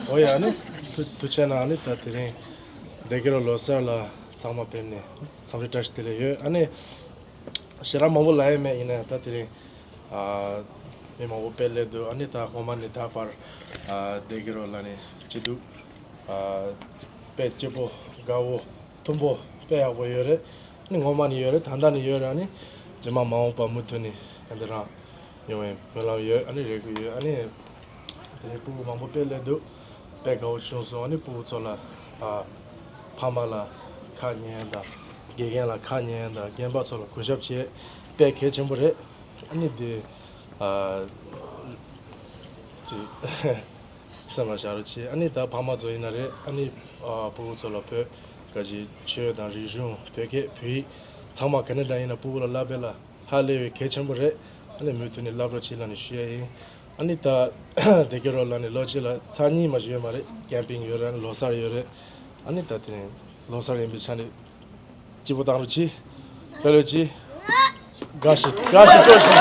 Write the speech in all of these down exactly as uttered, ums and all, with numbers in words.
ཨོ་ཡ་ནི་ཐུགས་ཐུགས་རྗེ་གནང་། ཨ་ནི་ད་དེ་རིང་སྡེ་དགེ་རུ་ལོ་གསར་ལ་ཚང་མ་ཕེབས་ནས་འཚམས་འདྲི་བཀྲ་ཤིས་བདེ་ལེགས་ཡོད། ཨ་ནི་ཞེ་དྲག་མང་པོ་ལབ་ཡས་མེད། ཡིན་ན་ཡང་ད་དེ་རིང་ཨ་མི་མང་པོ་དཔེ་སླེབས་འདུག་ཨ་ནི་ད་སྔོན་མ་ནས་ད་བར་ཨ་སྡེ་དགེ་རུ་ལ་ནི་སྐྱིད་སྡུག་ཨ་དཔེ་སྐྱིད་པོ་དགའ་བོ་མཐུན་པོ་དཔེ་ཡག་པོ་ཡོད་རེད། ཨ་ནི་སྔོན་མ་ནས་ཡོད་རེད། ད་ལྟ་ནས་ཡོད་རེད། ཨ་ནི་རྗེས་མ་མ་འོངས་པ་མུ་མཐུད་ནས་ག་འདྲ་རང་ཡོང་བའི་སྨོན་ལམ་ཡོད། ཨ་ནི་རེ་སྐུལ་ཡོད། ཨ་ནི་དེ་རིང་སྤུ་གུ་མང་པོ་དཔེ་སླེབས་འདུག་དཔེ་དགའ་བོ་བྱུང་སོང་། ཨ་ནི་སྤུ་གུ་ཚོ་ལ་ཨ་ཕ་མ་ལ་ཁ་ཉན་དང་། དགེ་རྒན་ལ་ཁ་ཉན་དང་། རྒན་པ་ཚོ་ལ་གུས་ཞབས་བྱེད། དཔེ་གལ་ཆེན་པོ་རེད། ཨ་ནི་དེ་ཨ་ཅིག་སེམས་ལ་བཞག་རོགས་བྱེད། ཨ་ནི་ད་ཕ་མ་ཚོ་ཡིན་ན་རེད། ཨ་ནི་ཨ་སྤུ་གུ་ཚོ་ལ་བོད་ག་ཅིག་ཆོས་དང་རིག་གཞུང་བོད་སྐད་བོད་ཡིག་ཚང་མ་ག་ནས་ལ་ཡིན་ན་སྤུ་གུ་ལ་བསླབ་པ་ལ་ཧ་ལས་པའི་གལ་ཆེན་པོ་རེད། ཨ་ནི་མུ་མཐུད་ནས་བསླབ་རོགས་བྱེད་ལབ་ནས་ཞུ་ཡ་ཡིན། ཨ་ནི་ད་སྡེ་དགེ་རུ་ལ་ནི་ལོ་གཅིག་ལ་ཚར་གཉིས་མ་ཞིག་ཡོད་མ་རེད། ཀེམ་པིང་ཡོད་རེད། ལོ་གསར་ཡོད་རེད། ཨ་ནི་ད་དེ་རིང་ལོ་གསར་ཡིན་པའི་ཆ་ནས་སྐྱིད་པོ་བཏང་རོགས་གྱིས། ལྷོད་ལྷོད་གྱིས། དགའ་ཞིག་དགའ་ཞིག་སྤྲོ་ཞིག་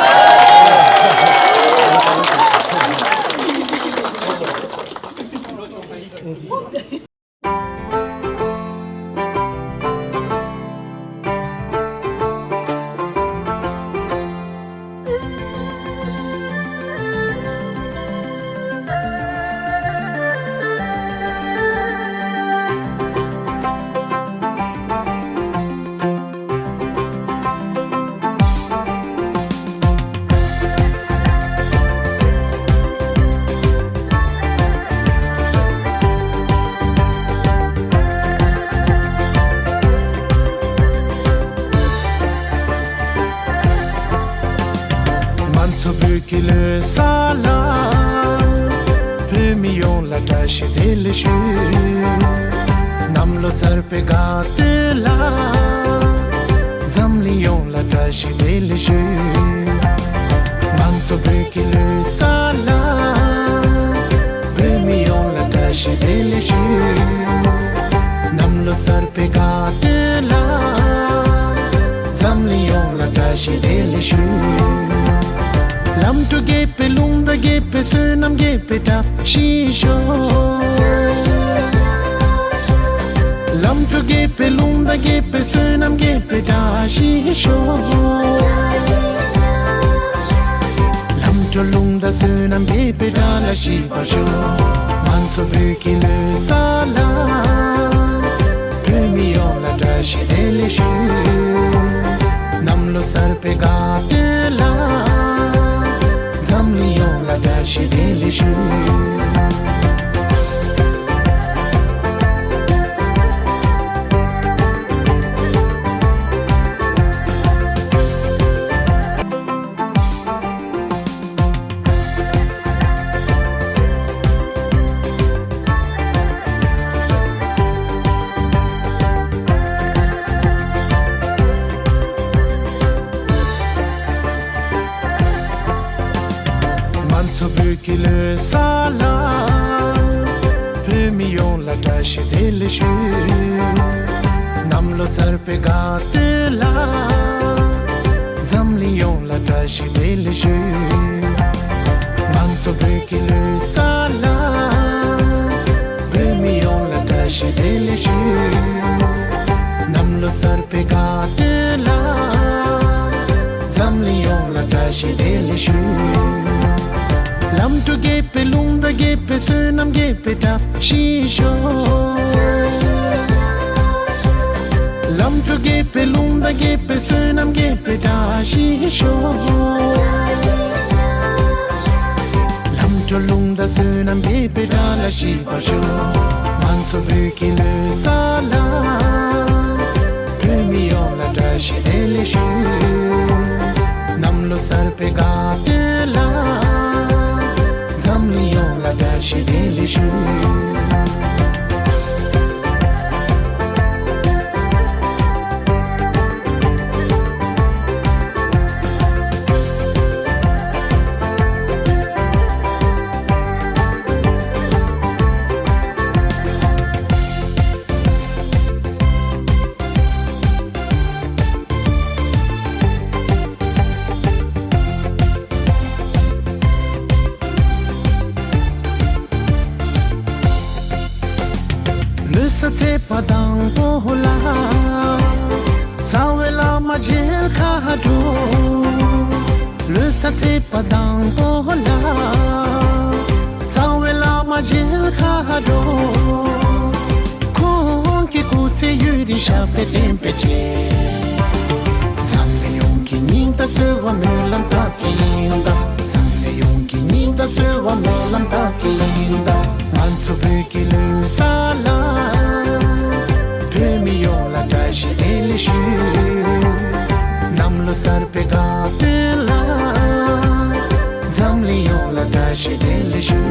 ང་ཚོ་བོད་ཀྱི་ལོ་གསར་ལ། བོད་མི་ཡོངས་ལ་བཀྲ་ཤིས་བདེ་ལེགས་ཞུ། གནམ་ལོ་གསར་པའི་དགའ་སྟོན་ལ། འཛམ་གླིང་ཡོངས་ལ་བཀྲ་ཤིས་བདེ་ལེགས་ཞུ། ང་ཚོ་བོད་ཀྱི་ལོ་གསར་ལ། བོད་མི་ཡོངས་ལ་བཀྲ་ཤིས་བདེ་ལེགས་ཞུ། གནམ་ལོ་གསར་པའི་དགའ་སྟོན་ལ། འཛམ་གླིང་ཡོངས་ལ་བཀྲ་ཤིས་བདེ་ལེགས་ཞུ། ལམ་འགྲོ་དགེ་བའི་ལུང་དང་དགེ་བའི་བསོད་ནམས་དགེ་བའི་བཀྲ་ཤིས་ཤོག་ལམ་འགྲོ་དགེ་བའི་ལུང་དང་དགེ་བའི་བསོད་ནམས་དགེ་བའི་བཀྲ་ཤིས་ཤོག་ལམ་འགྲོ་ལུང་དང་བསོད་ནམས་དགེ་བའི་བཀྲ་ལ་ཤིས་པར་ཤོག་ང་ཚོ་བོད་ཀྱི་ལོ་གསར་ལ། བོད་མི་ཡོངས་ལ་བཀྲ་ཤིས་བདེ་ལེགས་ཞུ། གནམ་ལོ་གསར་པའི་དགའ་སྟོན་ལ། འཛམ་གླིང་ཡོངས་ལ་བཀྲ་ཤིས་བདེ་ལེགས་ཞུ། ང་ཚོ་བོད་ཀྱི་ལོ་གསར་ལ། བོད་མི་ཡོངས་ལ་བཀྲ་ཤིས་བདེ་ལེགས་ཞུ། གནམ་ལོ་གསར་པའི་དགའ་སྟོན་ལ། འཛམ་གླིང་ཡོངས་ལ་བཀྲ་ཤིས་བདེ་ལེགས་ཞུ། ང་ཚོ་བོད་ཀྱི་ལོ་གསར་ལ། བོད་མི་ཡོངས་ལ་བཀྲ་ཤིས་བདེ་ལེགས་ཞུ། གནམ་ལོ་གསར་པའི་དགའ་སྟོན་ལ། འཛམ་གླིང་ཡོངས་ལ་བཀྲ་ཤིས་བདེ་ལེགས་ཞུ། ལམ་འགྲོ་དགེ་བའི་ལུང་དང་དགེ་བའི་བསོད་ནམས་དགེ་བའི་བཀྲ་ཤིས་ཤོག་ལམ་འགྲོ་དགེ་བའི་ལུང་དང་དགེ་བའི་བསོད་ནམས་དགེ་བའི་བཀྲ་ཤིས་ཤོག་ལམ་འགྲོ་ལུང་དང་བསོད་ནམས་དགེ་བའི་བཀྲ་ལ་ཤིས་པར་ཤོག་ང་ཚོ་བོད་ཀྱི་ལོ་གསར་ལ། བོད་མི་ཡོངས་ལ་བཀྲ་ཤིས་བདེ་ལེགས་ཞུ། གནམ་ལོ་གསར་པའི་དགའ་སྟོན་ལ། འཛམ་གླིང་ཡོངས་ལ་བཀྲ་ཤིས་བདེ་ལེགས་ཞུ། ཚེས་པ་དང་པོ་ལ། རྩ་བའི་བླ་མ་མཇལ་ཁ་འགྲོ། ལོ་གསར་ཚེས་པ་དང་པོ་ལ། རྩ་བའི་བླ་མ་མཇལ་ཁ་འགྲོ། ཁོང་གི་སྐུ་ཚེ་ཡུན་རིང་ཞབས་པད་བརྟན་པའི་ཆེད། འཛམ་གླིང་ཡོངས་ཀྱི་སྙིང་དང་བསོད་པ་སྨོན་ལམ་བཏབ་ཀྱི་ཡིན་ད། འཛམ་གླིང་ཡོངས་ཀྱི་སྙིང་དང་བསོད་པ་སྨོན་ལམ་བཏབ་ཀྱི་ཡིན་ད། ང་ཚོ་བོད་ཀྱི་ལོ་གསར་ལ། བོད་མི་ཡོངས་ལ་བཀྲ་ཤིས་བདེ་ལེགས་ཞུ། གནམ་ལོ་གསར་པའི་དགའ་སྟོན་ལ། འཛམ་གླིང་ཡོངས་ལ་བཀྲ་ཤིས་བདེ་ལེགས་ཞུ།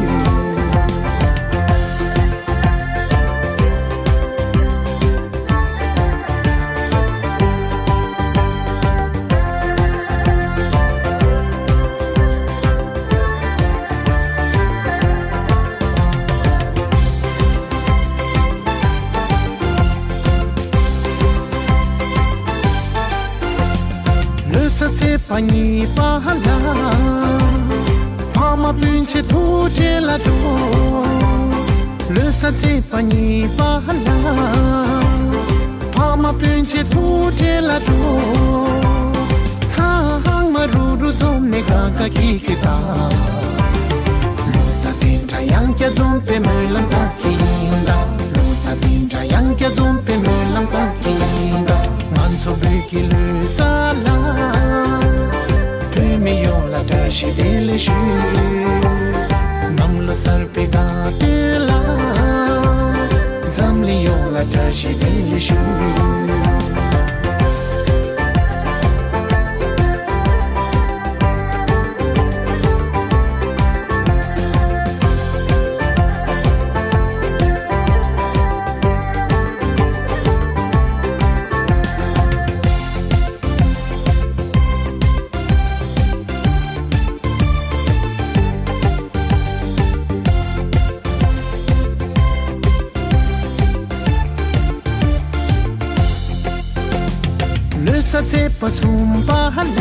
ལོ་གསར་ཚེས་པ་གཉིས་པ་ལ། ཕ་མ་སྤུན་མཆེད་ཐུག་འཕྲད་ལ་འགྲོ། ལོ་གསར་ཚེས་པ་གཉིས་པ་ལ། ཕ་མ་སྤུན་མཆེད་ཐུག་འཕྲད་ལ་འགྲོ། ཚང་མ་རུབ་རུབ་འཛོམས་ནས་དགའ་དགའ་སྐྱིད་སྐྱིད་ད། ལོ་ཟླ་བདུན་ཕྲག་ཡང་བསྐྱར་འཛོམས་པའི་སྨོན་ལམ་བཏབ་ཀྱི་ཡིན་ད། ལོ་ཟླ་བདུན་ཕྲག་ཡང་བསྐྱར་འཛོམས་པའི་སྨོན་ལམ་བཏབ་ཀྱི་ཡིན་ད། ང་ཚོ་བོད་ཀྱི་ལོ་གསར་ལ། བོད་མི་ཡོངས་ལ་བཀྲ་ཤིས་བདེ་ལེགས་ཞུ། གནམ་ལོ་གསར་པའི་དགའ་སྟོན་ལ། འཛམ་གླིང་ཡོངས་ལ་བཀྲ་ཤིས་བདེ་ལེགས་ཞུ། ལོ་གསར་ཚེས་པ་གསུམ་པ་ལ།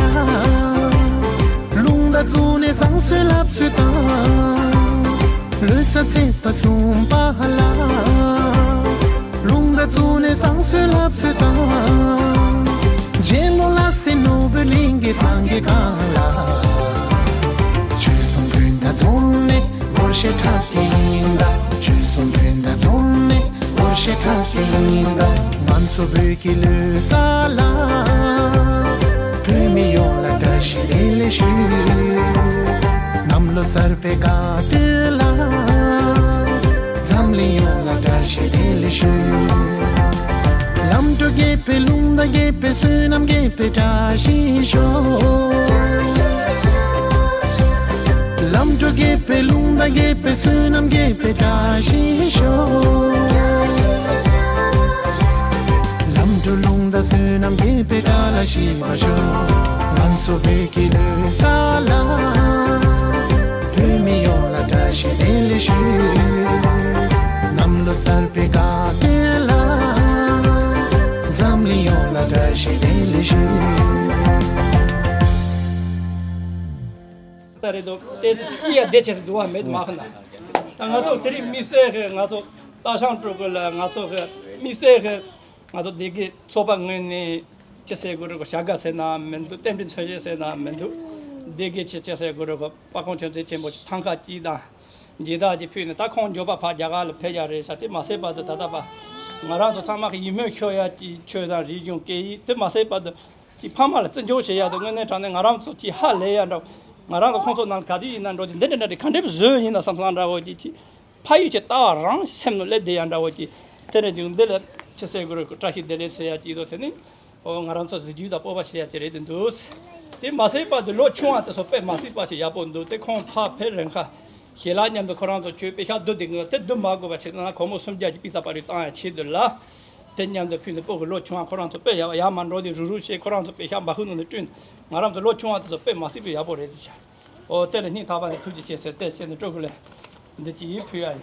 རླུང་རྟ་བཙུགས་ནས་བཟང་སྤྱོད་ལབ་སྲོལ་དང་། ལོ་གསར་ཚེས་པ་གསུམ་པ་ལ། རླུང་རྟ་བཙུགས་ནས་བཟང་སྤྱོད་ལབ་སྲོལ་དང་། རྗེ་བློན་ལ་སེ་ནོར་བུ་གླིང་གི་ཐང་གི་སྒང་ལ། ཆོལ་གསུམ་སྤུན་ཟླ་འཛོམས་ནས་སྒོར་གཞས་འཁྲབ་ཀྱི་ཡིན་ད། ཆོལ་གསུམ་སྤུན་ཟླ་འཛོམས་ནས་སྒོར་གཞས་འཁྲབ་ཀྱི་ཡིན་ད། ང་ཚོ་བོད་ཀྱི་ལོ་གསར་ལ། བོད་མི་ཡོངས་ལ་བཀྲ་ཤིས་བདེ་ལེགས་ཞུ། གནམ་ལོ་གསར་པའི་དགའ་སྟོན་ལ། འཛམ་གླིང་ཡོངས་ལ་བཀྲ་ཤིས་བདེ་ལེགས་ཞུ། ལམ་འགྲོ་དགེ་བའི་རླུང་རྟ་དགེ་བའི་བསོད་ནམས་དགེ་བའི་བཀྲ་ཤིས་ཤོག། ལམ་འགྲོ་དགེ་བའི་རླུང་རྟ་དགེ་བའི་བསོད་ནམས་དགེ་བའི་བཀྲ་ཤིས་ཤོག། ལམ་འགྲོ་རླུང་རྟ་བསོད་ནམས་དགེ་བའི་བཀྲ་ལ་ཤིས་པ་ཤོག། ང་ཚོ་བོད་ཀྱི་ལོ་གསར་ལ། བོད་མི་ཡོངས་ལ་བཀྲ་ཤིས་བདེ་ལེགས་ཞུ། གནམ་ལོ་གསར་པའི་དགའ་སྟོན་ལ། འཛམ་གླིང་ཡོངས་ལ་བཀྲ་ཤིས་བདེ་ལེགས་ཞུ། ད་རེད་འདུག་དེ་སྐྱིད་ཡ་བདེ་ཆེ་སེ་འདུག་བ་མེད་མ་ཁ་ན། ད་ང་ཚོ་དེ་རིང་དམིགས་བསལ་གི་ང་ཚོ་སྟག་ཤམ་སྤྲུལ་སྐུ་ལ་ང་ཚོ་གི་དམིགས་བསལ་གི་ང་ཚོ་སྡེ་དགེ་ཚོགས་པ་ངོས་ནས་ཅི་ཟེར་དགོས་རེད་གོ། བྱ་དགའ་ཟེར་ན་མི་འདུག་རྟེན་འབྲེལ་མཚོན་བྱེད་ཟེར་ན་མི་འདུག་སྡེ་དགེ་ཆེ་ཅི་ཟེར་དགོས་རེད་གོ། དཔལ་ཁང་ཆོས་འཛིན་ཆེན་པོ་ཐང་ཀ་གཅིག་དང་། མཇལ་དར་གཅིག་ཕུལ་ནས་ད་ཁོང་མགྱོགས་པ་ཕར་རྒྱ་གར་ལ་ཕེབས་ཡ་རེད་ཤག་དེ་མ་ཟད་བར་དུ་ད་ལྟ་བར་ང་རང་ཚོ་ཚང་མ་གི་ཡིད་སྨོན་འཆོར་ཡ་གི་ཆོས་དང་རིག་གཞུང་སྐད་ཡིག་དེ་མ་ཟད་བར་དུ་ཅིག་ཕ་མ་ལ་བརྩི་འཇོག་བྱེད་ཡ་དང་དངོས་གནས་དྲང་གནས་ང་རང་ཚོ་ཅིག་ཧ་ལས་ཡ་འདྲ། ང་རང་དང་ཁོང་ཚོ་ནང་ག་དུས་ཡིན་ན་འགྲོ་དུས་འདི་འདྲ་འདྲ་རེད། ག་འདྲའི་བཟོས་ཡིན་ན་བསམ་བློ་འདྲ་བོ་ཅིག་ཅིག་ཕ་ཡུལ་གྱི་ལྟ་བ་རང་སེམས་ནང་སླེབས་བསྡད་ཡ་འདྲ་བོ་ཅིག་དེ་རེད་ཅིག་འདི་ལ་ཅི་ཟེར་དགོས་རེད། བཀྲ་ཤིས་བདེ་ལེགས་ཟེར་ཡ་ཅིག་དང་དེ་ནི། ཨོ་ང་རང་ཚོ་གཟི་བརྗིད་དང་སྤོབས་པ་ཆེ་ཡ་ཅིག་རེད་དེ་འདུག་དེ་མ་ཟད་བར་དུ་ལོ་ཆུང་བ་དེ་ཚོ་དཔེ་མ་སྲིད་པ་ཞིག་ཡག་པོ་འདུག་དེ་ཁོང་ཕར་ཕེབས་རན་ཁ་ཞལ་ལག་མཉམ་དུ་ཁོ་རང་ཚོ་ཆོས་དཔེ་ཤག་བསྡུ་དེ་དེ་བསྡུ་མ་དགོས་པ་བྱས་ན་སྒོར་མོ་སུམ་བརྒྱ་ཅིག་པི་ཙ་པ་རེ་བཏང་ཡ་ཆེད་དུ་ལ། དེ་མཉམ་དུ་ཕུལ་ནས་སྤོ་གི་ལོ་ཆུང་བ་ཁོ་རང་ཚོ་དཔེ་ཡག་ཡག་མ་འགྲོ་དེ་རུ་རུ་བྱས་ཁོ་རང་ཚོ་དཔེ་ཤག་འབའ་ཁུག་ནང་ནས་བསྐྲུན། ང་རང་ཚོ་ལོ་ཆུང་བ་དེ་ཚོ་དཔེ་མ་སྲིད་པའི་ཡག་པོ་རེད་དེ་ཤག་ཨོ་དེ་ལ་སྙིང་ཐག་པ་ནས་ཐུགས་རྗེ་ཆེ་ཟེར་དེ་བཤད་ནས་སྤྲོ་གི་ལས། འདི་ཅི་ཡིན་ཕུལ་ཡ་ཡིན།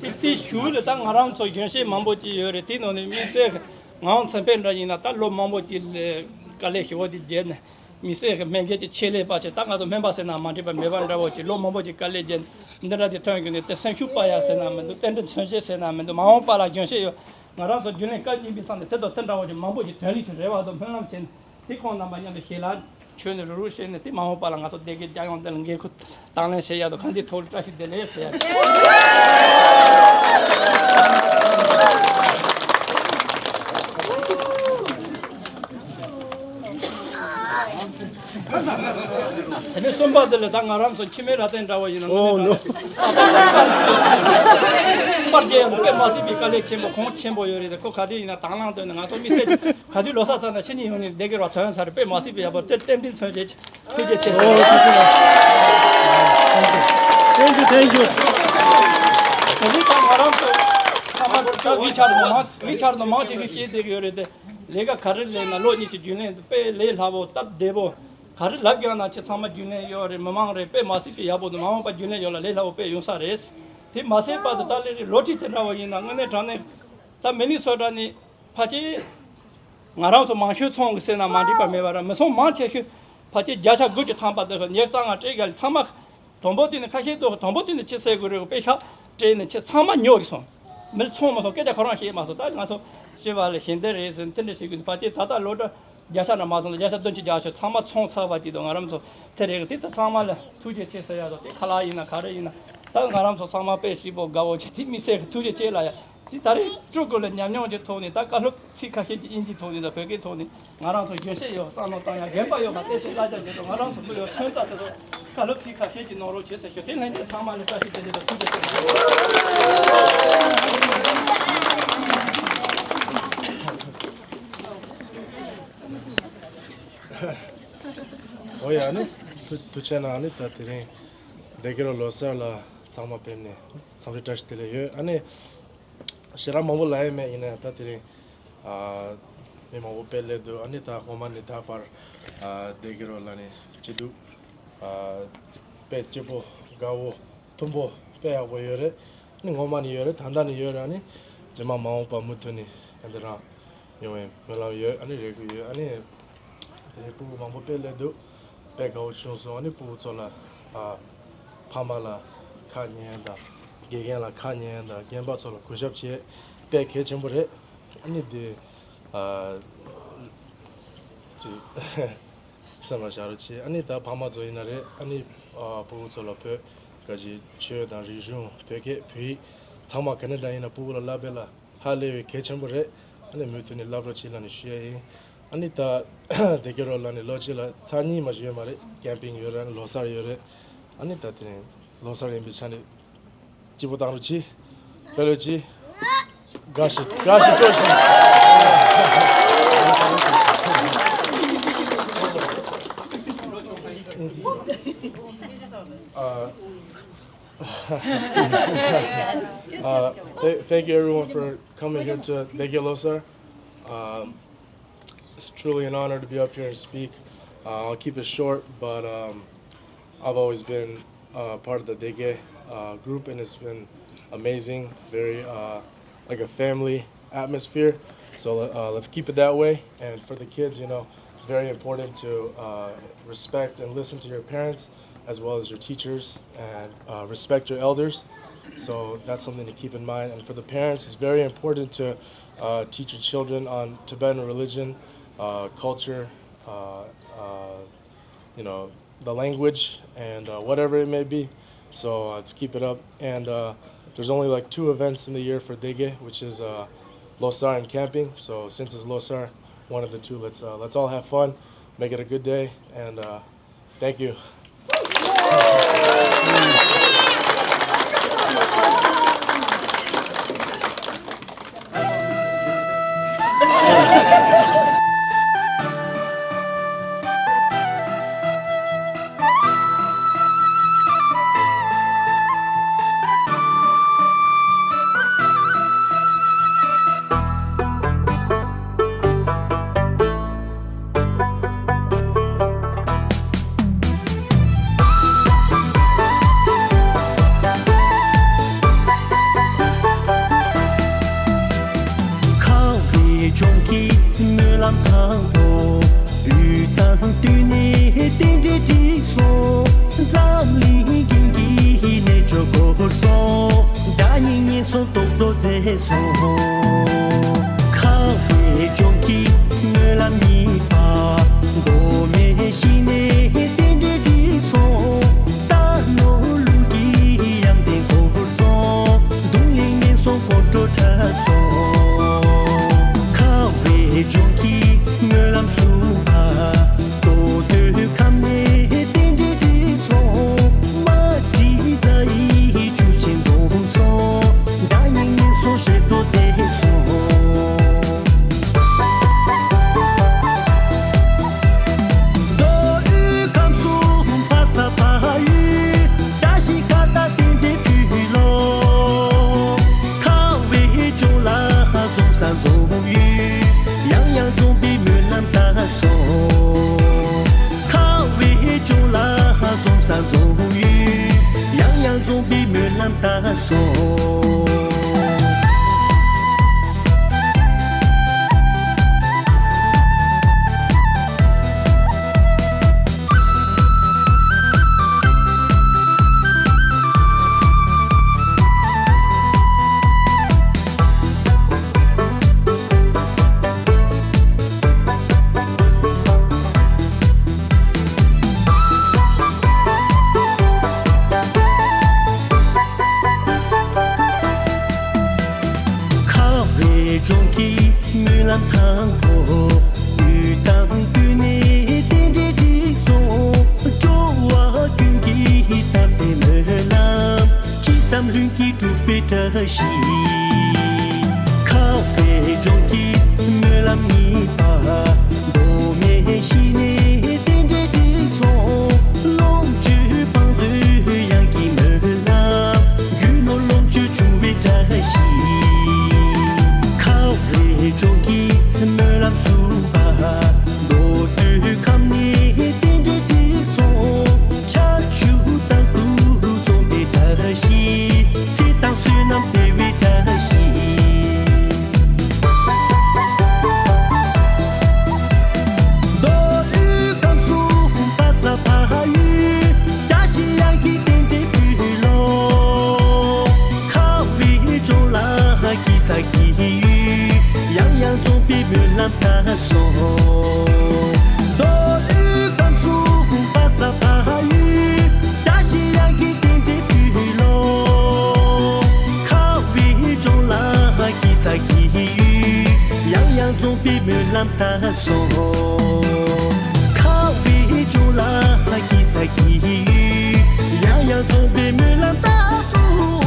དེ་དེ་ཞུ་ལ་ད་ང་རང་ཚོ་གཞོན་སྐྱེས་མང་པོ་ཅིག་ཡོད་རེད། དེ་ནང་ནས་དམིགས་བསལ་ངག་དབང་ཚེ་འཕེལ་འདྲ་ཡིན་ན་ད་ལོ་མང་པོ་ཅིག་ལས་ དཀའ་ལས་ཞེ་པོ་དེ་བརྒྱབ་ནས་མི་སེར་གྱི་སྨན་རྒྱལ་གྱི་ཆེད་ལས་པ་ཆེ་ད་ང་ཚོ་སྨན་པ་ཟེར་ན་མ་འགྲིག་པ་མེད་པ་འདྲ་བོ་ཅིག་ལོ་མང་པོ་ཅིག་དཀའ་ལས་བརྒྱབ་འདི་འདྲ་དེ་ཐོན་གྱི་འདུག་དེ་སེམས་ཤུགས་སྤར་ཡ་ཟེར་ན་མི་འདུག་རྟེན་འབྲེལ་མཚོན་བྱེད་ཟེར་ན་མི་འདུག་མ་འོངས་པ་ལ་རྒྱུན་ཤེས་ཡོད། ང་རང་ཚོ་རྒྱུན་ལས་བཀའ་བརྒྱུད་པའི་མཚམས་ནས་དེ་དང་དེ་འདྲ་བོ་ཅིག་མང་པོ་ཅིག་དོན་ལས་ཅིག་རེ་བ་དང་སྨོན་ལམ་བྱས་ནས་དེ་ཁོང་རྣམ་པ་མཉམ་དུ་ཞལ་ལག་མཆོད་ནས་རུ་རུ་བྱས་ནས་དེ་མ་འོངས་པ་ལ་ང་ཚོ་སྡེ་དགེ་རྒྱལ་ཡོངས་དེ་ལ་འགན་ཁུར་དང་ལེན་བྱེད་ཡ་དང་གང་ཅིའི་ཐོག་ལ་བཀྲ་ཤིས་བདེ་ལེགས་ཟེར་ཡ། དེ་ནས་གསུམ་པ་དེ་ལ་ད་ང་རང་ཚོ་འཆི་མེད་རབ་བརྟན་འདྲ་བ་ཡིན་ན་ཨོ་ནོ། པར་རྒྱལ་ཡང་དཔེ་མ་སྲིད་པའི་དཀའ་ལས་ཆེན་པོ་གོང་ཆེན་པོ་ཡོད་རེད། ཁོ་ག་དུས་ཡིན་ན་དང་བླངས་བཏོན་ནས་ང་ཚོ་མི་སེར་ག་དུས་ལོ་གསར་ཚར་ན་ཕྱི་ཉིན་ཡོང་ནས་སྡེ་དགེ་རུ་ཐོན་ཚར་རེད། དཔེ་མ་སྲིད་པའི་ཡག་པོ་དེ་རྟེན་འབྲེལ་མཚོན་བྱེད་ཆེ། ཐུགས་རྗེ་ཆེ་ཟེར། ཨོ་ཐུགས་རྗེ་ཆེ། Thank you, thank you. དེ་ནས་ད་ང་རང་ཚོ་ཚང་མ་ད་ཝི་ཆར་ནང་མང་ཝི་ཆར་ནང་མང་ཆེ་ཤོས་བཤད་བསྡད་ཀྱི་ཡོད་རེད་དེ། ལས་ཀ་ག་རེ་ལས་ན་ལོ་གཉིས་ཤིག་རྒྱུན་ལས་དཔེ་ལས་སླ་པོ་སྟབས་བདེ་པོ། ག་རེ་ལབ་ཀྱང་ན་ཁྱེད་ཚང་མ་རྒྱུན་ལས་ཡོད་རེད། མི་མང་རེད། དཔེ་མ་སྲིད་པའི་ཡག་པོ་འདུག་མ་འོངས་པ་རྒྱུན་ལས་ཡོད་ལ་ལས་སླ་པོ་དཔེ་ཡོང་ས་རེད། དེ་མ་ཟད་བར་དུ་ད་ལས་རིགས་ལོ་ཁྲི་དེ་འདྲ་བ་ཡིན་ན་དངོས་གནས་དྲང་གནས་ད་མི་ནི་སོ་ཊ་ནི་ཕལ་ཆེར་ང་རང་ཚོ་མང་ཤོས་ཚོང་གི་ཟེར་ན་མ་འགྲིག་པ་མེད་པ་ར་མི་ཚོང་མང་ཆེ་ཤོས་ཕལ་ཆེར་བརྒྱ་ཆ་དགུ་བཅུ་ཐམ་པ་དེ་ཉེར་གཙང་ང་སྤྲད་ག་ལ་ཚང་མ། དང་པོ་དེ་ནི་ཁ་ཤས་དུ་དང་པོ་དེ་ནི་ཕྱི་གསལ་དགོས་རེད། དཔེ་ཤག་སྤྲད་ནས་ཁྱེད་ཚང་མ་ཉོ་གི་སོང་། མི་ཚོང་མ་སོང་སྐད་ཆ་ཁོ་རང་བཤད་མ་སོང་། ད་ང་ཚོ་ཤི་བ་ལ་ཞིང་སྡེ་རེད་ཟེར་དེ་འདྲ་བཤད་དགོས་འདུག་ཕལ་ཆེར་ད་ལྟ་ལོ་གྲངས་བརྒྱ་ཆ་ན་མ་སོང་ལ་བརྒྱ་ཆ་བདུན་ཅུ་བརྒྱད་ཅུ་ཚང་མ་ཚོང་ཚར་བ་ཅིག་འདུག་ང་རང་ཚོ་དེ་རེད་གི་དེ་ཚོ་ཚང་མ་ལ་ཐུགས་རྗེ་ཆེ་ཟེར་ཡ་དང་དེ་ཁ་ལག་ཡིན་ན་ག་རེ་ཡིན་ན་ད་ང་རང་ཚོ་ཚང་མ་དཔེ་སྐྱིད་པོ་དགའ་བོ་བྱེད་དེ་མི་ཚེ་གི་ཐུགས་རྗེ་ཆེ་ལ་ཡ། དེ་ད་རེས་སྤྲུལ་སྐུ་ལ་ཉམས་མྱོང་གི་ཐོག་ནས་ད་བཀའ་སློབ་ཚིག་ཁ་ཤས་ཀྱི་དབྱིན་ཇིའི་ཐོག་ནས་དང་བོད་སྐད་ཐོག་ནས་ང་རང་ཚོ་རྒྱུན་ཤེས་ཡོད་བསམ་བློ་བཏང་ཡ་རྒན་པ་ཡོད་པ་བལྟས་ཚེ་བསླབ་བྱ་ཡོད་དོ། ང་རང་ཚོ་མི་ཡོད་ཚོན་རྩ་དེ་ཚོ་བཀའ་སློབ་ཚིག་ཁ་ཤས་ཀྱི་གནང་རོགས་བྱེད་ཟེར་ཞུ། དེ་ལྷན་རྒྱས་ཚང་མ་ལ་བཀྲ་ཤིས་བདེ་ལེགས་དང་ཐུགས་རྗེ་ཆེ། ཨོ་ཡ་ནི་ཐུགས་ཆེ་གནང་། ནི་ད་དེ་རིང་སྡེ་དགེ་རུ་ལོ་གསར་ལ་ཚང་མ་ཕེབས་ནས་འཚམས་འདྲི་བཀྲ་ཤིས་བདེ་ལེགས་ཡོད། ཨ་ནི། ཞེ་དྲག་མང་པོ་ལབ་ཡ་མེད། ཡིན་ན་ཡང་ད་དེ་རིང་ཨ་མི་མང་པོ་དཔེ་སླེབས་འདུག་ཨ་ནི་ད་སྔོན་མ་ནས་ད་བར་ཨ་སྡེ་དགེ་རུ་ལ་ནི་སྐྱིད་སྡུག་ཨ་དཔེ་སྐྱིད་པོ་དགའ་བོ་མཐུན་པོ་དཔེ་ཡག་པོ་ཡོད་རེད། ཨ་ནི་སྔོན་མ་ནས་ཡོད་རེད། ད་ལྟ་ནས་ཡོད་རེད། ཨ་ནི་རྗེས་མ་མ་འོངས་པ་མུ་མཐུད་ནས་ཨ་འདི་རང་ཡོང་བའི་སྨོན་ལམ་ཡོད། ཨ་ནི་རེ་སྐུལ་ཡོད། ཨ་ནི་དེ་རིང་སྤུ་གུ་མང་པོ་དཔེ་སླེབས་འདུག་དཔེ་དགའ་བོ་བྱུང་སོང་། ཨ་ནི་སྤུ་གུ་ཚོ་ལ་ཨ་ཕ་མ་ལ་ཁ་ཉན་དང་དགེ་རྒན་ལ་ཁ་ཉན་དང་རྒན་པ་ཚོ་ལ་གུས་ཞབས་བྱེད་དཔེ་གལ་ཆེན་པོ་རེད། ཨ་ནི་དེ་ཨ་ཅིག་སེམས་ལ་བཞག་རོགས་བྱེད། ཨ་ནི་ད་ཕ་མ་ཚོ་ཡིན་ན་རེད། ཨ་ནི་ཨ་སྤུ་གུ་ཚོ་ལ་བོད་ག་ཅིག་ཆོས་དང་རིག་གཞུང་བོད་སྐད་བོད་ཡིག་ཚང་མ་ག་ནས་ལ་ཡིན་ན་སྤུ་གུ་ལ་བསླབ་པའི་ལ་ཧ་ལས་པའི་གལ་ཆེན་པོ་རེད། ཨ་ནི་མུ་མཐུད་ནས་བསླབ་རོགས་བྱེད་ལབ་ནས་ཞུ་ཡ་ཡིན། ཨ་ནི་ད་སྡེ་དགེ་རུ་ལ་ནི་ལོ་གཅིག་ལ་ཚར་གཉིས་མ་ཞིག་ཡོད་མ་རེད། ཀེམ་པིང་ཡོད་རེད། ལོ་གསར་ཡོད་རེད། ཨ་ནི་ད་དེ་རིང་ལོ་གསར་ཡིན་པའི་ཆ་ནས་སྐྱིད་པོ་བཏང་རོགས་གྱིས། དཔེ་ལོས་གྱིས། དགའ་ཞིག་དགའ་ཞིག་སྤྲོ་ཞིག་ཨ། Uh, th- thank you everyone for coming here to Degye Losar. Um, it's truly an honor to be up here and speak. Uh, I'll keep it short, but um, I've always been uh, part of the Degye uh, group, and it's been amazing, very uh, like a family atmosphere. So uh, let's keep it that way. And for the kids, you know, it's very important to uh, respect and listen to your parents as well as your teachers and uh, respect your elders. So that's something to keep in mind. And for the parents, it's very important to uh, teach your children on Tibetan religion, uh, culture, uh, uh, you know, the language, and uh, whatever it may be. So uh, let's keep it up. And uh, there's only like two events in the year for Dege, which is uh, Losar and camping. So since it's Losar, one of the two, let's uh, let's all have fun, make it a good day, and uh, thank you. ཁམས་པའི་ལྗོངས་ཀྱི་སྨོན་ལམ་དང་པོ། དབུས་གཙང་སྟོད་ནས་རྟེན་འབྲེལ་བསྒྲིགས་སོང་། འཛམ་གླིང་རྒྱན་གྱི་རྣལ་འབྱོར་བསྐོར་སོང་། དགྲ་གཉེན་ངན་སོང་རྟོག་བཟློག་མཛད་སོང་། ཁ་བའི་ལྗོངས་ཀྱི་སྨོན་ལམ་གཉིས་པ། མགོ་མེད་ཞིང་ནས་རྟེན་འབྲེལ་བསྒྲིགས་སོང་། རྟ་ནོར་ལུག་གི་ཡང་རྟེན་བསྐོར་སོང་། གདུང་ལེན་ངན་སོང་དཀོན་མཆོག་ཁྲ་སོང་། ཁ་བའི་ལྗོངས་ཀྱི་སྨོན་ལམ་གསུམ་པ། རྡོ་སྟོད་ཁམས་ནས་རྟེན་འབྲེལ་བསྒྲིགས་སོང་། རྨ་འབྲི་རྫ་ཡི་ཆུ་ཆེན་འཛོམས་སོང་། དགྲ་གཉེན་ངན་སོང་ཞི་དྲག་བདེ་སོང་། མདོ་དབུས་ཁམས་གསུམ་ཕ་ས་ཕ་ཡུལ། བཀྲ་ཤིས་ཁ་བཏགས་རྟེན་འབྲེལ་ཕུལ་ལོ། ཁ་བའི་ལྗོངས་ལ་འཛོམས་ས་འཛོམས་ཡུལ། ཡང་ཡང་འཛོམས་པའི་སྨོན་ལམ་བཏབ་སོང་། ཁ་བའི་ལྗོངས་ལ་འཛོམས་ས་འཛོམས་ཡུལ། ཡང་ཡང་འཛོམས་པའི་སྨོན་ལམ་བཏབ་སོང་། ཁ་བའི་ལྗོངས་ཀྱི་སྨོན་ལམ་དང་པོ། དབུས་གཙང་ཀུན་ནས་རྟེན་འབྲེལ་བསྒྲིགས་སོང་། འགྲོ་བ་ཀུན་གྱི་སྟབས་བདེ་སྨོན་ལམ། ཅི་བསམ་ལྷུན་གྱིས་འགྲུབ་པའི་བཀྲ་ཤིས། ཁ་བའི་ལྗོངས་ཀྱི་སྨོན་ལམ་གཉིས་པ། མདོ་སྨད་ཞིང་ནས་རྟེན་འབྲེལ་བསྒྲིགས་སོང་། ལོངས་སྤྱོད་བང་མཛོད་གཡང་གི་སྨོན་ལམ། རྒྱུ་ནོར་ལོངས་སྤྱོད་འབྱུང་བའི་བཀྲ་ཤིས། ཁ་བའི་ལྗོངས་ཀྱི་སྨོན་ལམ་གསུམ་པ། མདོ་སྟོད་ཁམས་ནས་རྟེན་འབྲེལ་བསྒྲིགས་སོང་། ཆར་ཆུ་རྟག་ཏུ་འཛོམས་པའི་བཀྲ་ཤིས། ཚེ་དང་བསོད་ནམས་འཕེལ་བའི་བཀྲ་ཤིས། མདོ་དབུས་ཁམས་གསུམ་ཕ་ས་ཕ་ཡུལ། བཀྲ་ཤིས་གཡང་གི་རྟེན་འབྲེལ་ཕུལ་ལོ། ཁ་བའི་ལྗོངས་ལ་སྐྱིད་ས་སྐྱིད་ཡུལ། ཡང་ཡང་འཛོམས་པའི་སྨོན་ལམ་བཏབ་སོང་། མདོ་དབུས་ཁམས་གསུམ་ཕ་ས་ཕ་ཡུལ། བཀྲ་ཤིས་གཡང་གི་རྟེན་འབྲེལ་ཕུལ་ལོ། ཁ་བའི་ལྗོངས་ལ་སྐྱིད་ས་སྐྱིད་ཡུལ། ཡང་ཡང་འཛོམས་པའི་སྨོན་ལམ་བཏབ་སོང་། ཁ་བའི་ལྗོངས་ལ་སྐྱིད་ས་སྐྱིད་ཡུལ། ཡང་ཡང་འཛོམས་པའི་སྨོན་ལམ་བཏབ་སོང་།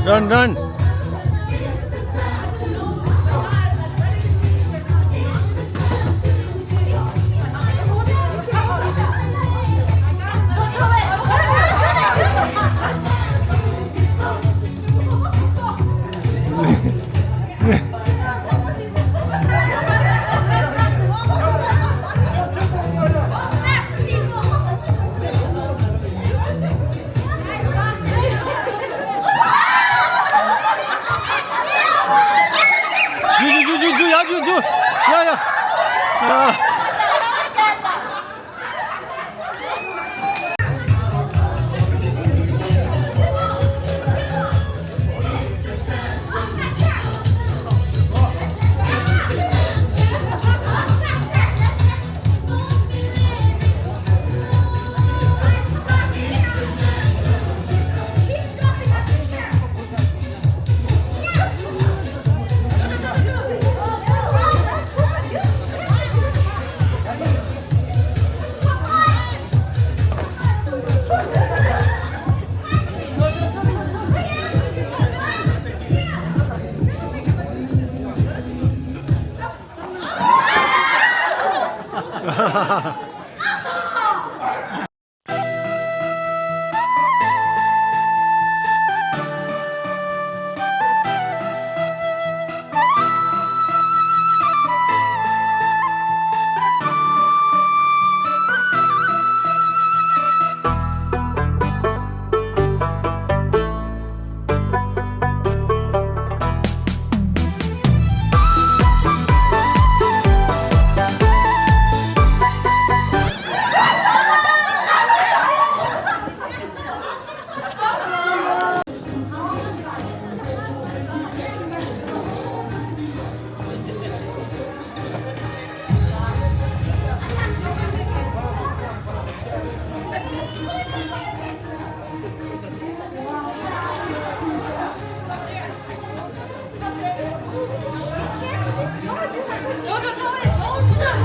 Run, run. ཇུ་ཇུ་ཇུ་ཇུ་ཇུ་ཡ་ཇུ་ཇུ་ཡ་ཡ། ཨ།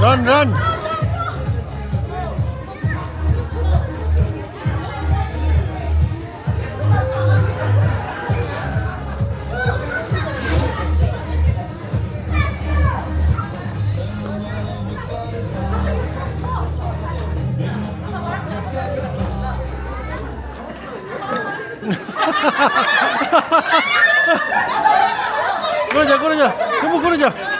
Run, run. Kurang ajar, kurang ajar. Kamu kurang ajar.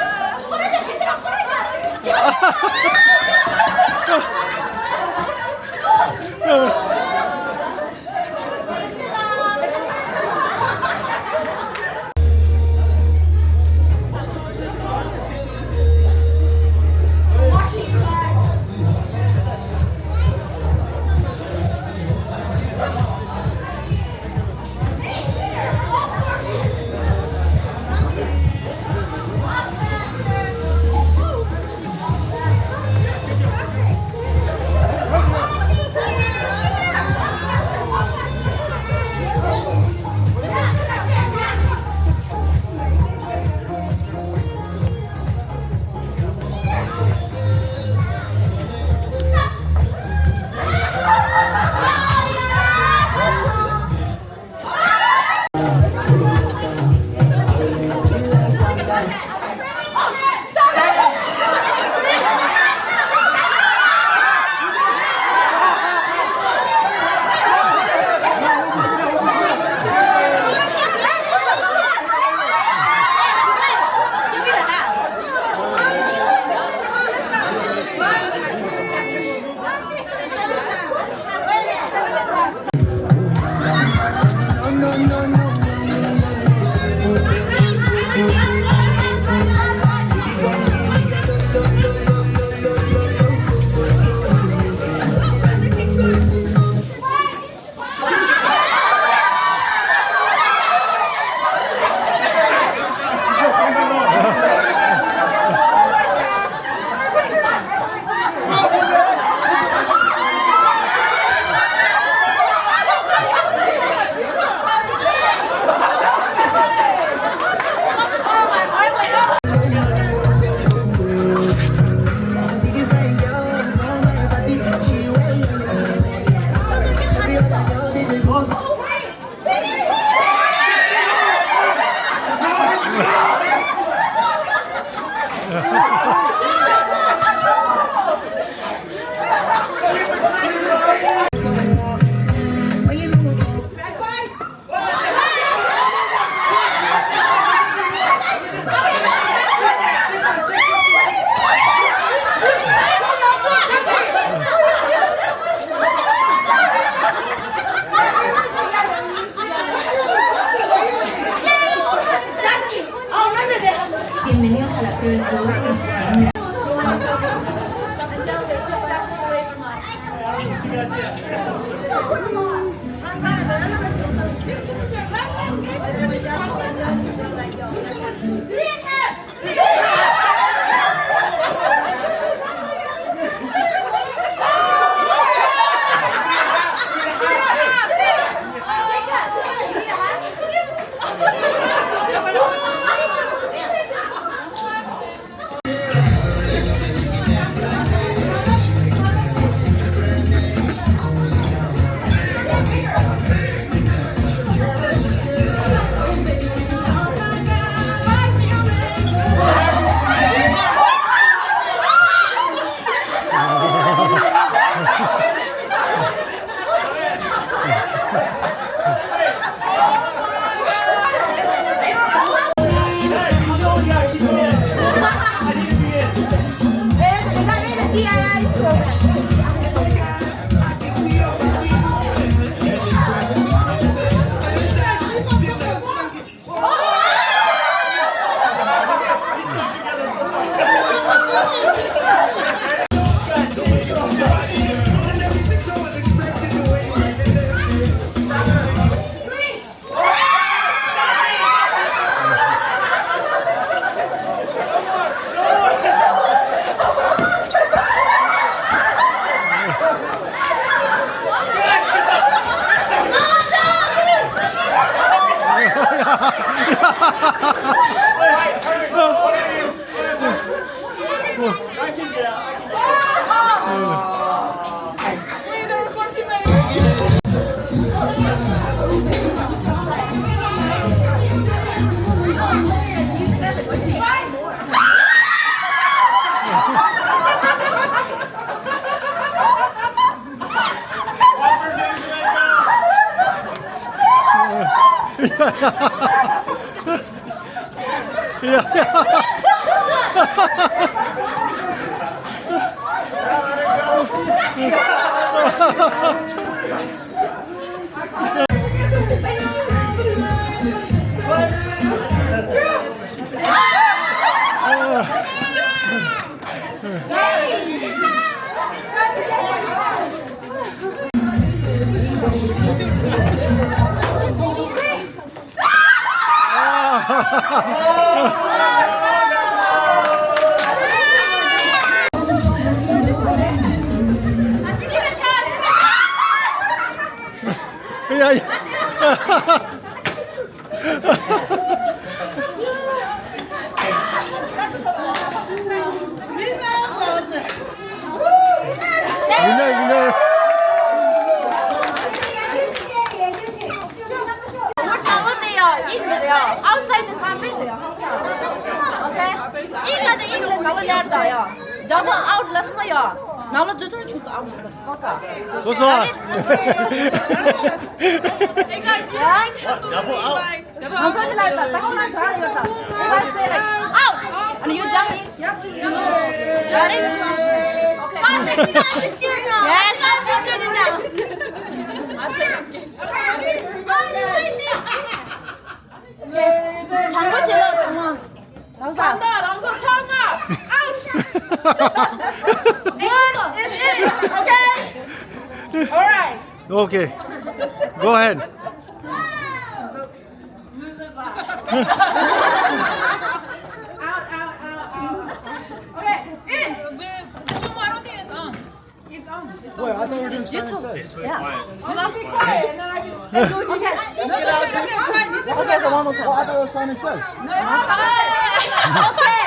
Bienvenidos a la prueba de su. Yeah, yeah. ཡ་ཡ། Winner, winner. Outside the campaign. Okay. In the in the double out. Double out. Hey guys, yeah. Double out. Out. And you jump in. Got it? Yes. དྲང་པོ་བྱེད་ལ་ཚང་མ། རང་ཚ། རང་ཚ་ཚང་མ། Out. One is in. Okay. All right. Okay. Go ahead. Out, out, out, out. Okay, in. Wait, I thought we were doing Simon Says. Yeah. You must be quiet, and then I can. Okay. No, no, no, no, try this. Okay, okay, one more time. Oh, I thought it was Simon Says. No, it's not Simon Says. Okay.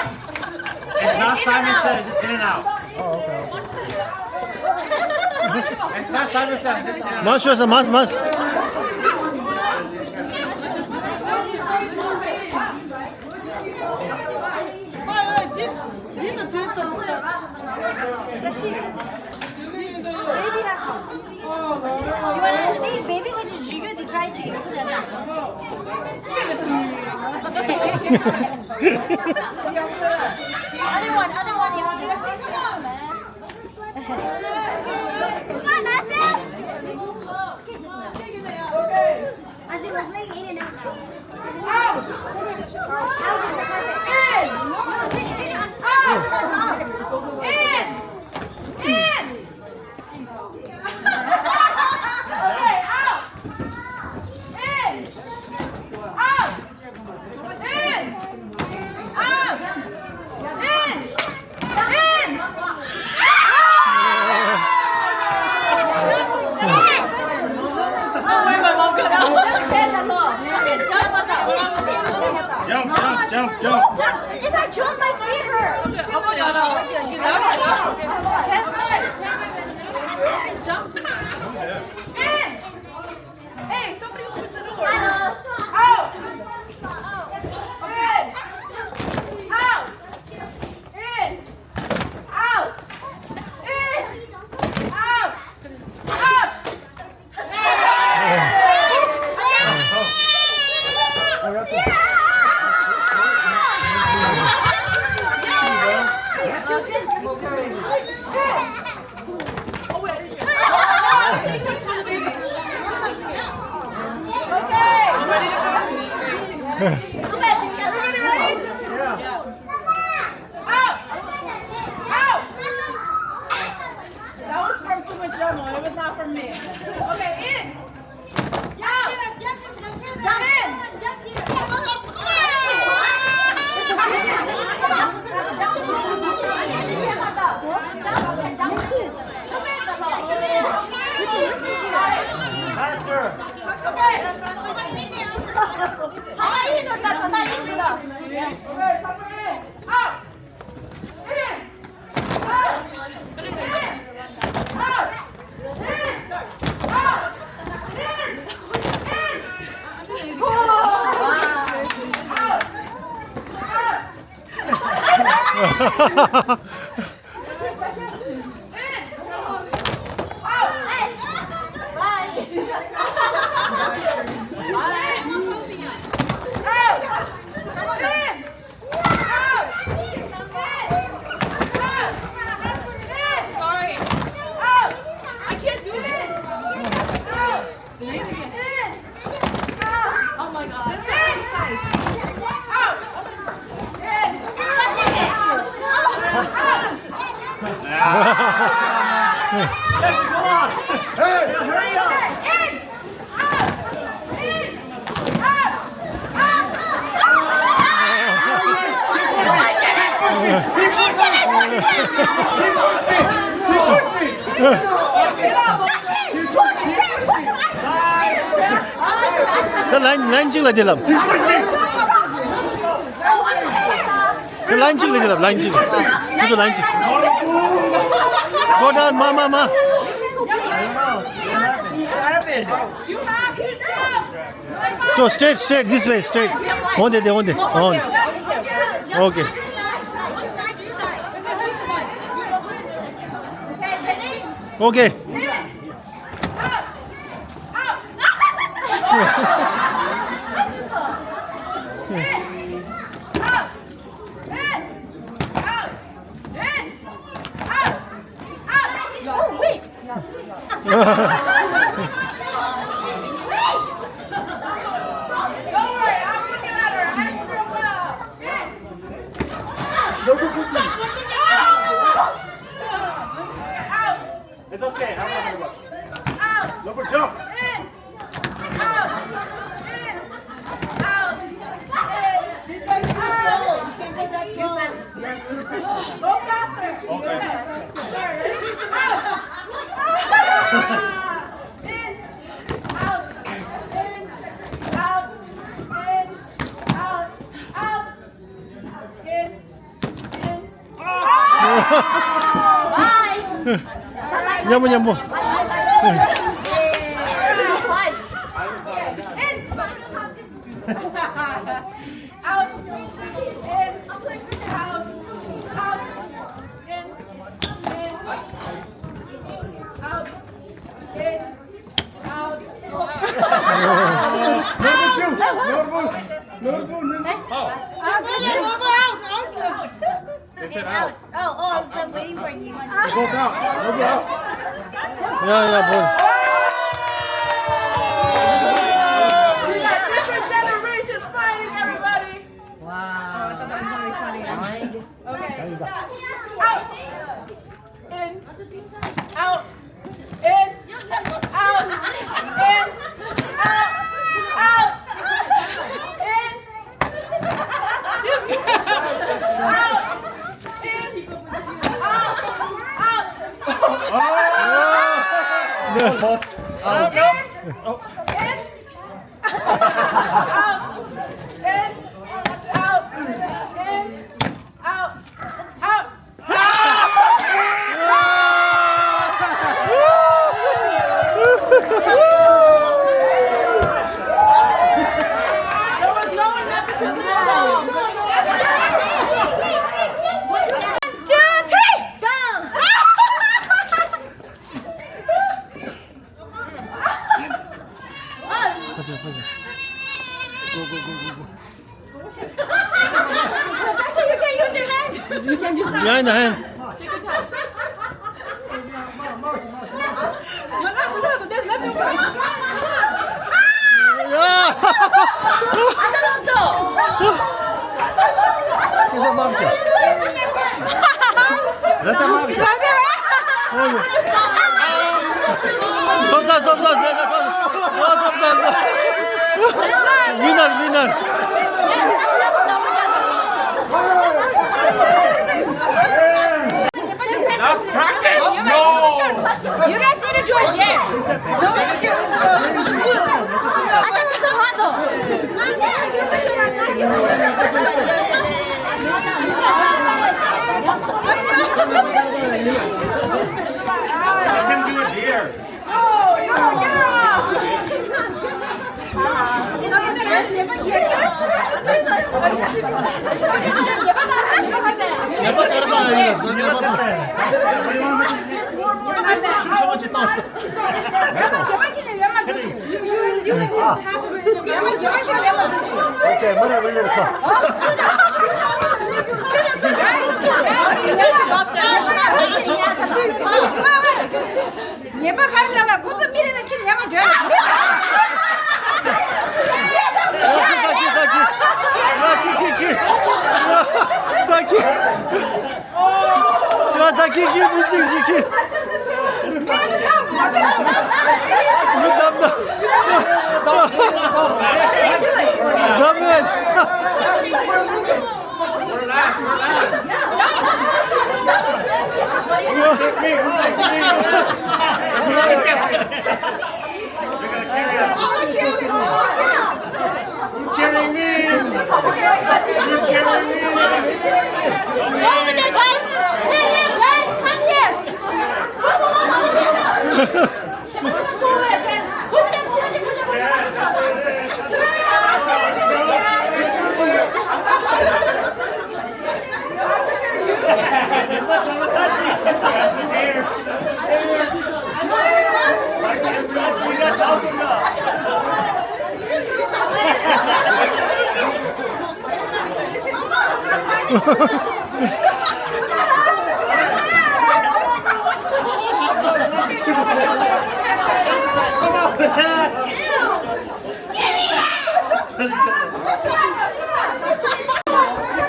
It's not Simon Says. It's in and out. Oh, okay, okay. It's not Simon Says. It's in and out. Mas, mas, mas. Baby has one. You want to eat baby? Can you chew it? Try chew it. Give it to me. Other one, other one, the other. Come on, that's it. As in, we're playing in and out now. Out! Out is the carpet. In! No, take, take it as a out! In! In! Okay, out! In! Out! In! Out! In! In! Jump, jump, jump, jump. If I jump, my feet hurt. Oh my God. Jump. In! Hey, somebody open the door. Out! In! Out! In! Out! In! Out! Out! That was from Kumo Chamo. It was not from me. Okay, in. Jump! Jump in! Jump in! Faster! Hey, come on. Hey, hurry up. ད་ལན་ལན་གཅིག་ལ་དེ་ལབ། ད་ལན་གཅིག་ལ་དེ་ལབ། ལན་གཅིག་ཁྱོད་ཚོ་ལན་གཅིག Go down, མ་མ་མ། So straight, straight, this way, straight. འོན་ཏེ་དེ་འོན་ཏེ། འོན། Okay. Okay. It's okay. I'm not gonna watch. Out. Number jump. In. Out. In. Out. In. Out. Go faster. Okay. Go faster. Out. In. Out. In. Out. In. Out. Out. In. In. Bye. མཉམ་པོ་མཉམ་པོ། Out. In. Out. Out. In. In. Out. In. Out. Number two. Number, number, number. Out. Out. Out. They said out. Oh, oh, I was, uh, waiting for you. Go out. Go out. Yeah, yeah, boy. This is Generation Fighting, everybody. Wow. Oh, I thought that was really funny. Okay. Out. In. Out. In. Out. In. Out. Out. In. Out. In. Out. Out. Out. Out. In. Out. In. Out. In. Out. Out. There was no nepotism at all. One, two, three, go! Go, go, go, go, go. Dasha, you can use your hand. You can use your hand. Yeah, in the hand. Take your time. Renato, Renato, there's nothing wrong. Yeah. Renato, Renato, Renato. ཐོབ་ཚར། ཐོབ་ཚར། ཐོབ་ཚར། ཨོ། ཐོབ་ཚར། ཐོབ་ཚར། Winner, winner. That's practice? No. You guys need to join here. Let him do it here. ཉེས་པ་ག་རེ་ལབ་ལ། ཁོ་ཚོ་མི་རེ་རེ་ཁྱེར་ཡར་མར་འགྲོ་ཡ། ད་ཁྱེར། ད་ཁྱེར། ད་ཁྱེར། ད་ཁྱེར། ད་ཁྱེར། Who's carrying me? Who's carrying me? Over there, guys! Hey, hey, guys, come here! Come on, come on, come on.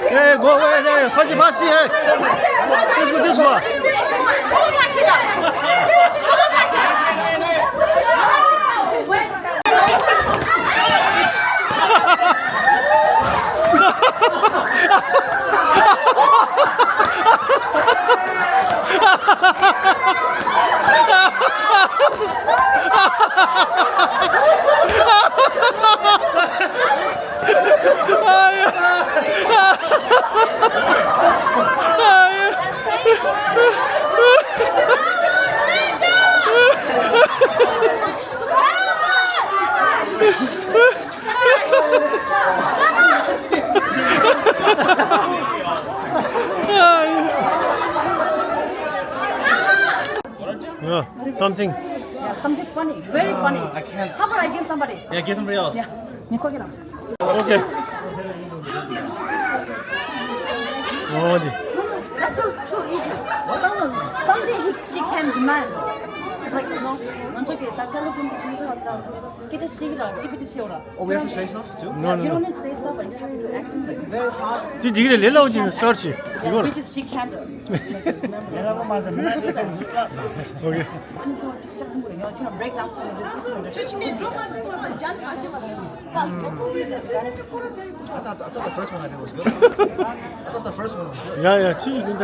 Hey, go away there. Fast, fast, hey. This one, this one. Yeah, something. Yeah, something funny, very funny. Uh, I can't. How about I give somebody? Yeah, give somebody else. Yeah. Okay. Oh, dear. No, no, that's too, too easy. Someone, something he, she can demand. Like, you know, I'm talking about telephone, she was down. Get a shake it up, keep it a shake it up. Oh, we have to say stuff too? No, no, you don't need to say stuff, but if you do acting like very hard. ཅི་ཅིག་རེད་ལས་སླ་པོ་ཅིག་ནས་སི་ཊར་བྱེད། Yeah, which is she can't. Okay. Teach me, draw my, draw my, jump, jump. I thought, I thought the first one I did was good. I thought the first one was good. Yeah, yeah. ཅི་ཅིག་ད།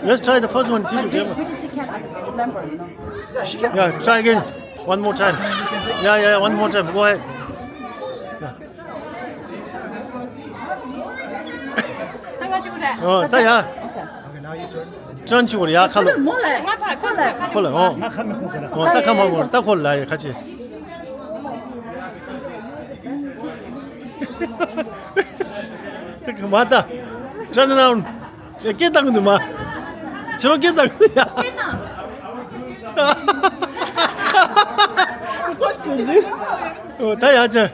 Let's try the first one. ཅི་ཅིག་རེད། Which is she can't remember, you know. Yeah, she can. Yeah, try again. One more time. Yeah, yeah, yeah, one more time. Go ahead. Yeah. ཨོ་ད་ཡ། Okay, now you turn. ཅོན་ཆི་གོ་ར་ཡ་ཁ་ལོ། ཁོ་ལ་ཁོ་ལ་ཁོ་ལ་ཨོ། ང་ཁ་མི་ཁོ་ཁོ་ལ། ཨོ་ད་ཁ་མ་གོ་ད་ཁོ་ལ་ཡ་ཁ་ཆེ། ད་ཁ་མ་ད། Turn around. ཡ་སྐད་བཏང་གི་འདུག་མ། ཕྱི་རོ་སྐད་བཏང་གི་འདུག་ཡ། ཨོ་ད་ཡ་ཅོན།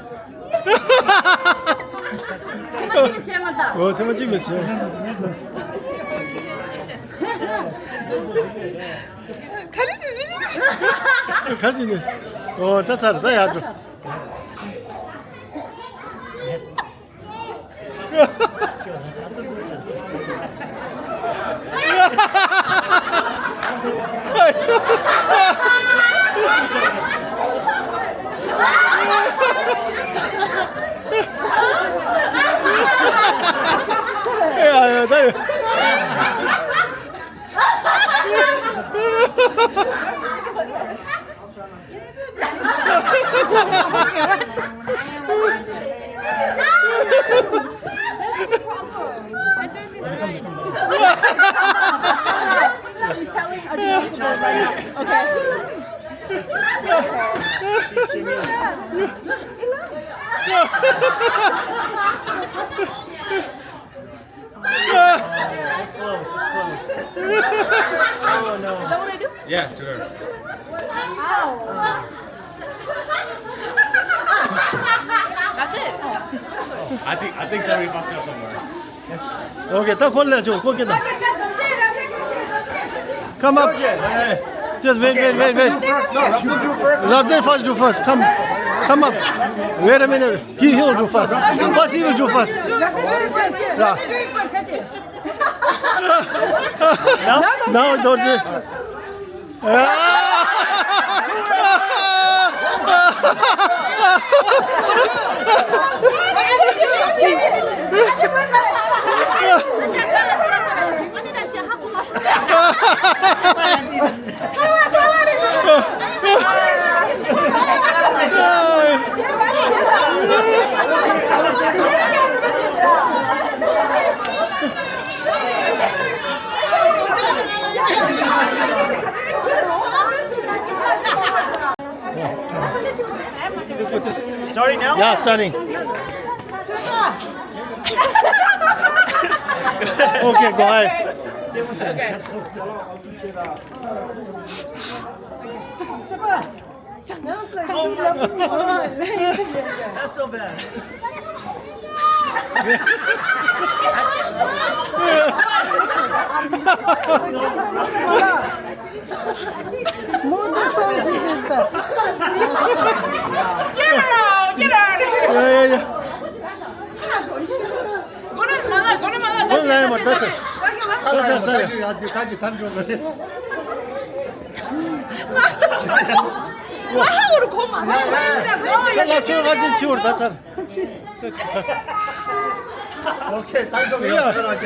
ཚེ་མ་གཅིག་མི་བྱེད་མ་ད། ཨོ་ཚེ་མ་གཅིག་མི་བྱེད། ག་རེ་བྱེད་ཟིན། ག་རེ་བྱེད་ནི། ཨོ་ད་ཚར་ད་ཡ་འགྲོ། ཡ་ཡ་ད་ཡ། She's telling other people right now. Okay. It's close. It's close. Oh no. Is that what I do? Yeah, to her. Wow. That's it. I think I think somebody fucked up somewhere. Okay, ད་ཁོ་ལ་ཅོ་ཁོ་སྐད་ད། Come up. Just wait, wait, wait, wait. No, Raptor do first. Raptor first, do first. Come, come up. Wait a minute. He, he will do first. First, he will do first. Yeah. Now, now, don't say. Starting now? Yeah, starting. Okay, go ahead. That's so bad. Get her out! Get her out of here! Yeah, yeah, yeah. Go to Mala, go to Mala. Go to Mala, that's it. That's it, that's it. ང་ཧ་གོ་མ་ལ། ཡ་ཡ། ད་ལ་ཁྱོད་ང་ཅིག་འཆི་བར་ད་ཚར། Okay, ད་འགྲོ་གི་ཡོད། ཡ།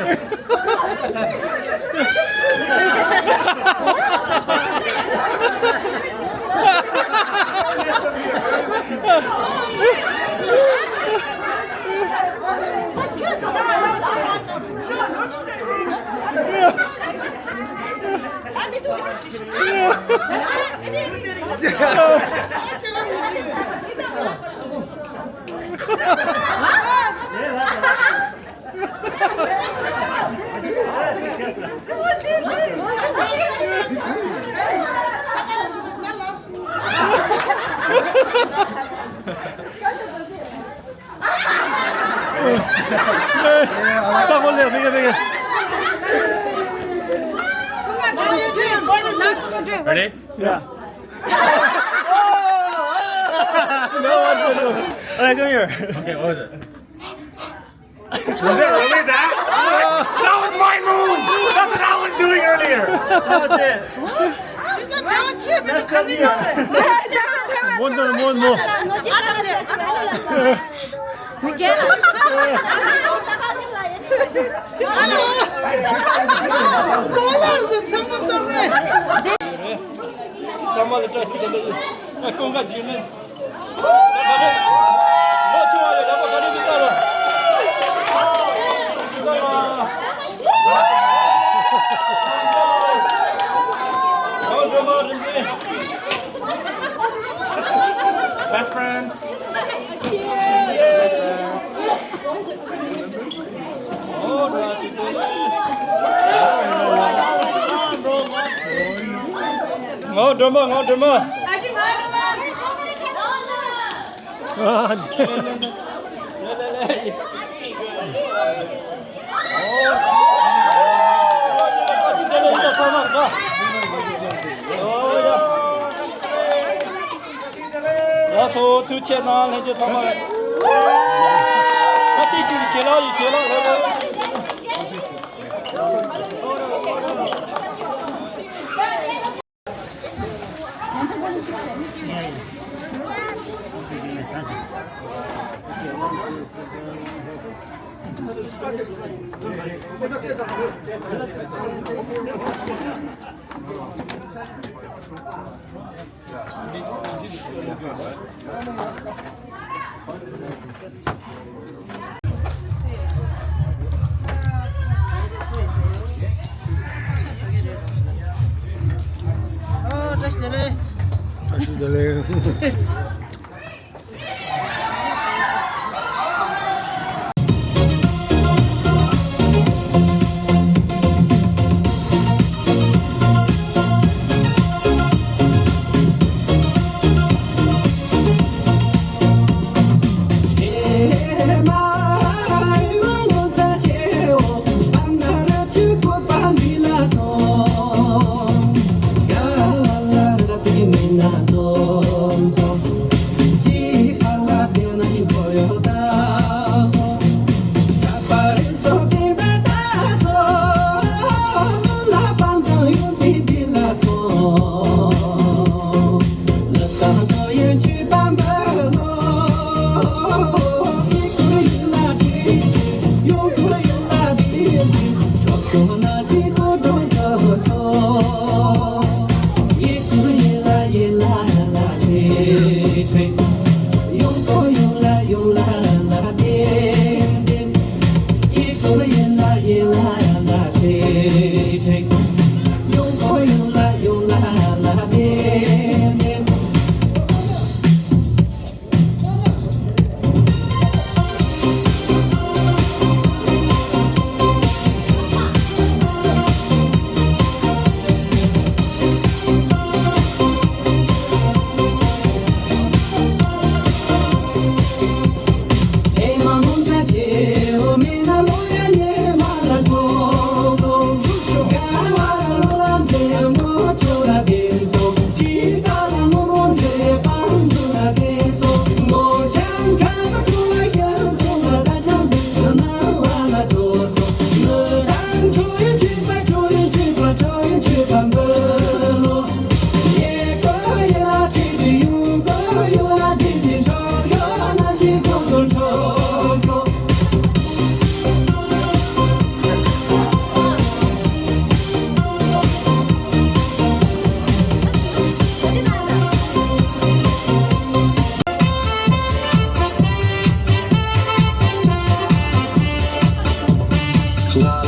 Ready? Yeah. No, what to do? All right, come here. Okay, what was it? Was it really that? That was my move! That's what I was doing earlier! That was it! One more, one more. ཚང་མ་ལ་བཀྲ་ཤིས་བདེ་ལེགས། ཨ། ཀུན་དགའ་བརྒྱུད་ནས། ད་ག་རེ། ལོ་ཆུང་བ་ཡོད། ཡག་པོ་ག་རེ་འདི་ལྟ་རོགས། འདི་ལྟ་རོགས། ཨོ། སྒྲོལ་མ་རིག་འཛིན། Best friends. ངའོ་སྒྲོལ་མ། ངའོ་སྒྲོལ་མ། ལགས་སོ། ཐུགས་རྗེ་གནང་། ལྷན་རྒྱས་ཚང་མ། ད་ཏིག་ཅིག་ཞལ་ལག་ཡིན། ཞལ་ལག་ལ། ཨོ། བཀྲ་ཤིས་བདེ་ལེགས། བཀྲ་ཤིས་བདེ་ལེགས། ང་